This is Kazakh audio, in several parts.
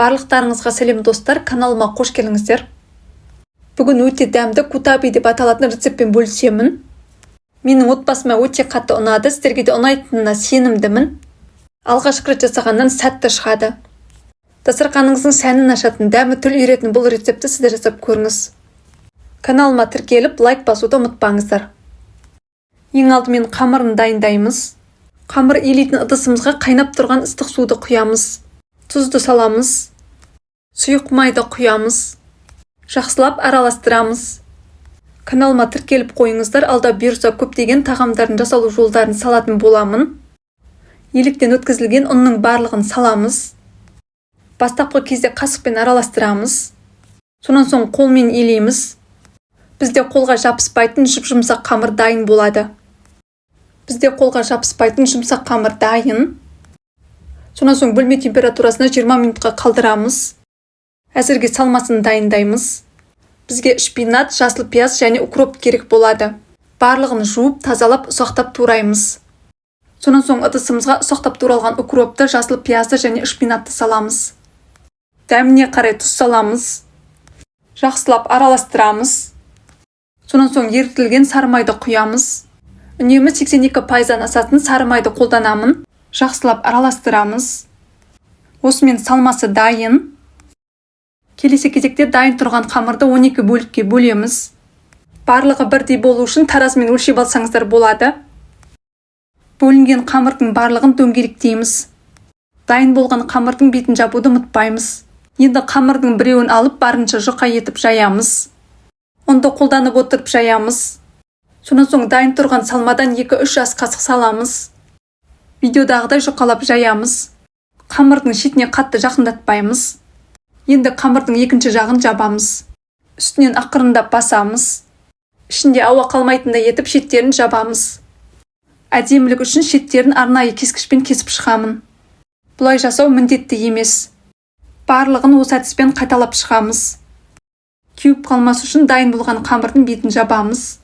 Барлықтарыңызға сәлем, достар! Каналыма қош келдіңіздер! Бүгін өте дәмді кутаби деп аталатын рецептпен бөлісемін. Менің отбасыма өте қатты ұнады, сіздерге де ұнайтынына сенімдімін. Алғашқы рет жасағаннан сәтті шығады. Дастарханыңыздың сәнін ашатын, дәмі тіл үйіретін бұл рецептті сіз де жасап көріңіз. Каналыма тіркеліп, лайк басуды ұмытпаңыздар. Ең алдымен қамырын дайындаймыз. Қамыр илейтін ыдысымызға қайнап тұрған ыстық суды құямыз, тұзды саламыз, сұйық майды құямыз, жақсылап араластырамыз. Каналыма тіркеліп қойыңыздар, алда бұйырса, көптеген тағамдардың жасалу жолдарын салатын боламын. Електен өткізілген ұнның барлығын саламыз. Бастапқы кезде қасықпен араластырамыз, сонан соң қолмен илейміз. Бізде қолға жабыспайтын жұп жұмсақ қамыр дайын болады. Бізде қолға жабыспайтын жұмсақ қамыр дайын. Сонан соң бөлме температурасына 20 минутқа қалдырамыз. Әзірге салмасын дайындаймыз. Бізге шпинат, жасыл пияз және укроп керек болады. Барлығын жуып, тазалап, ұсақтап тураймыз. Сонан соң ыдысымызға ұсақтап туралған укропты, жасыл пиязды және шпинатты саламыз. Дәміне қарай тұз саламыз, жақсылап араластырамыз. Сонан соң ерітілген сары майды құямыз. Үнемі 82%-дан асатын сары майды қолданамын. Жақсылап араластырамыз. Осымен салмасы дайын. Келесі кезекте дайын тұрған қамырды 12 бөлікке бөлеміз. Барлығы бірдей болу үшін таразымен өлшеп алсаңыздар болады. Бөлінген қамырдың барлығын дөңгелектейміз. Дайын болған қамырдың бетін жабуды ұмытпаймыз. Енді қамырдың біреуін алып, барынша жұқа етіп жаямыз. Ұнды қолданып отырып жаямыз. Сонан соң дайын тұрған салмадан 2-3 ас қасық саламыз. Видеодағыдай жұқалап жаямыз. Қамырдың шетіне қатты жақындатпаймыз. Енді қамырдың екінші жағын жабамыз, үстінен ақырындап басамыз. Ішінде ауа қалмайтындай етіп шеттерін жабамыз. Әдемілік үшін шеттерін арнайы кескішпен кесіп шығамын. Бұлай жасау міндетті емес. Барлығын осы әдіспен қайталап шығамыз. Кеуіп қалмас үшін дайын болған қамырдың бетін жабамыз.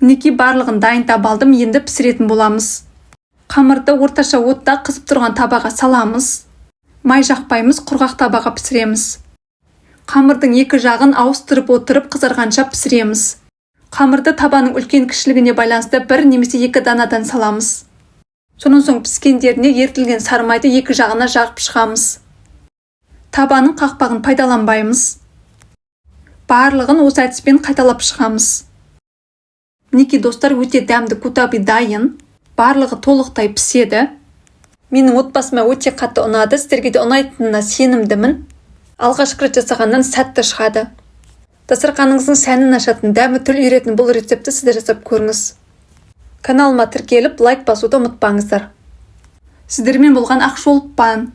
Мінекей, барлығын дайындап алдым. Енді пісіретін боламыз. Қамырды орташа отта қызып тұрған табаға саламыз. Май жақпаймыз, құрғақ табаға пісіреміз. Қамырдың екі жағын ауыстырып отырып, қызарғанша пісіреміз. Қамырды табаның үлкен кішілігіне байланысты бір немесе екі данадан саламыз. Сонан соң піскендеріне ерітілген сары майды екі жағына жағып шығамыз. Табаның қақпағын пайдаланбаймыз. Барлығын осы әдіспен қайталап шығамыз. Мінекей, достар, өте дәмді кутаби дайын. Барлығы толықтай піседі. Менің отбасыма өте қатты ұнады, сіздерге де ұнайтынына сенімдімін. Алғашқы рет жасағаннан сәтті шығады. Дастарханыңыздың сәнін ашатын, дәмі тіл үйіретін бұл рецептті сіз де жасап көріңіз. Каналыма тіркеліп, лайк басуды ұмытпаңыздар. Сіздермен болған Ақшолпан.